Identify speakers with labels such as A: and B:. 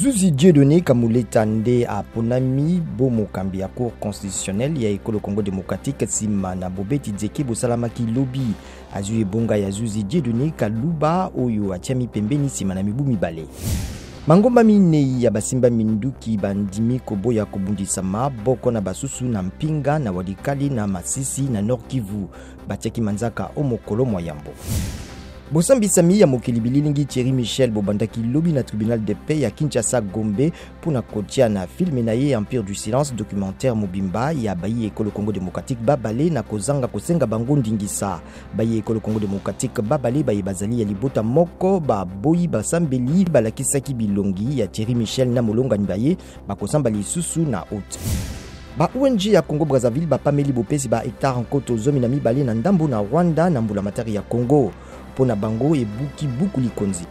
A: Zuzi Dieudonné Kamuleta nde aponami bo mokambi ya Cour constitutionnelle ya ekolo Congo démocratique nsima na bobeti nzeke bosalamaki lobi. Azwi ebonga ya zuzi Dieudonné Kaluba oyo atiami pembeni nsima na mibu mibale. Mangomba minei ya basimba minduki bandimi koboya kobundisama boko na basusu na Mpinga na Walikale na Masisi na Nord Kivu batiaki manzaka o mokolo mwa yambo. Bosambisami ya mokili bililingi Thierry Michel bobandaki lobi na tribunal de paix ya Kinshasa Gombe mpo na kotia na filme na ye Empire du silence documentaire mobimba ya bayi ekolo Congo démocratique babale na kozanga kosenga bango ndingisa. Bayi ekolo Congo démocratique babale baye bazali ya libota moko baboyi basambeli balakisaki bilongi ya Thierry Michel na molongani baye bakosamba lisusu na août. Ba ONG ya Congo Brazzaville bapameli bopesi ba hectare nkoto 12 na ndambo na Rwanda na mbulamatari ya Congo mpo na bango ebuki buku likonzi.